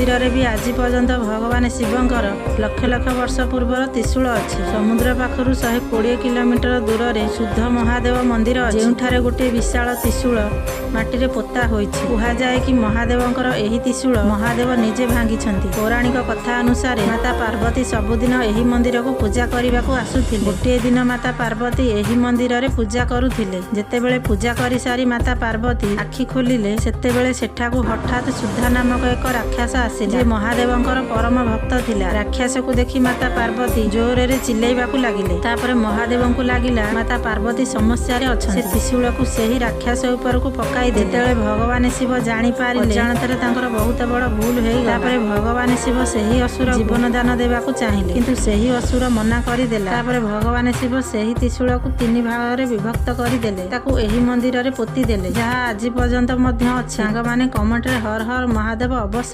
ମନ୍ଦିରରେ ବି ଆଜି ପର୍ଯ୍ୟନ୍ତ ଭଗବାନ ଶିବଙ୍କର ଲକ୍ଷ ଲକ୍ଷ ବର୍ଷ ପୂର୍ବର ତ୍ରିଶୂଳ ଅଛି। ସମୁଦ୍ର ପାଖରୁ 120 କିଲୋମିଟର ଦୂରରେ ଶୁଦ୍ଧ ମହାଦେବ ମନ୍ଦିର ଅଛି, ଯେଉଁଠାରେ ଗୋଟିଏ ବିଶାଳ ତ୍ରିଶୂଳ ମାଟିରେ ପୋତା ହୋଇଛି। କୁହାଯାଏ କି ମହାଦେବଙ୍କର ଏହି ତ୍ରିଶୂଳ ମହାଦେବ ନିଜେ ଭାଙ୍ଗିଛନ୍ତି। ପୌରାଣିକ କଥା ଅନୁସାରେ ମାତା ପାର୍ବତୀ ସବୁଦିନ ଏହି ମନ୍ଦିରକୁ ପୂଜା କରିବାକୁ ଆସୁଥିଲେ। ଗୋଟିଏ ଦିନ ମାତା ପାର୍ବତୀ ଏହି ମନ୍ଦିରରେ ପୂଜା କରୁଥିଲେ। ଯେତେବେଳେ ପୂଜା କରିସାରି ମାତା ପାର୍ବତୀ ଆଖି ଖୋଲିଲେ, ସେତେବେଳେ ସେଠାକୁ ହଠାତ୍ ସୁଧା ନାମକ ଏକ ରାକ୍ଷସ ଆସିଲା, ଯେ ମହାଦେବଙ୍କର ପରମ ଭକ୍ତ ଥିଲା। ରାକ୍ଷସକୁ ଦେଖି ମାତା ପାର୍ବତୀ ଜୋରରେ ଚିଲେଇବାକୁ ଲାଗିଲେ। ତାପରେ ମହାଦେବଙ୍କୁ ଲାଗିଲା ମାତା ପାର୍ବତୀ ସମସ୍ୟାରେ ଅଛନ୍ତି। ସେ ତ୍ରିଶୂଳକୁ ସେହି ରାକ୍ଷସ ଉପରକୁ ପକାଇ ଦେଲେ। ଯେତେବେଳେ ଭଗବାନ ଶିବ ଜାଣିପାରିଲେ ଅଜାଣତରେ ତାଙ୍କର ବହୁତ ବଡ ଭୁଲ ହେଇଗଲା। ତାପରେ ଭଗବାନ ଶିବ ସେହି ଅସୁର ଜୀବନ ଦାନ ଦେବାକୁ ଚାହିଁଲେ, କିନ୍ତୁ ସେହି ଅସୁର ମନା କରିଦେଲା। ତାପରେ ଭଗବାନ ଶିବ ସେହି ତ୍ରିଶୂଳକୁ ତିନି ଭାଗରେ ବିଭକ୍ତ କରିଦେଲେ, ତାକୁ ଏହି ମନ୍ଦିରରେ ପୋତି ଦେଲେ, ଯାହା ଆଜି ପର୍ଯ୍ୟନ୍ତ ମଧ୍ୟ ଅଛି। ସାଙ୍ଗମାନେ, କମେଣ୍ଟରେ ହର ହର ମହାଦେବ ଅବଶ୍ୟ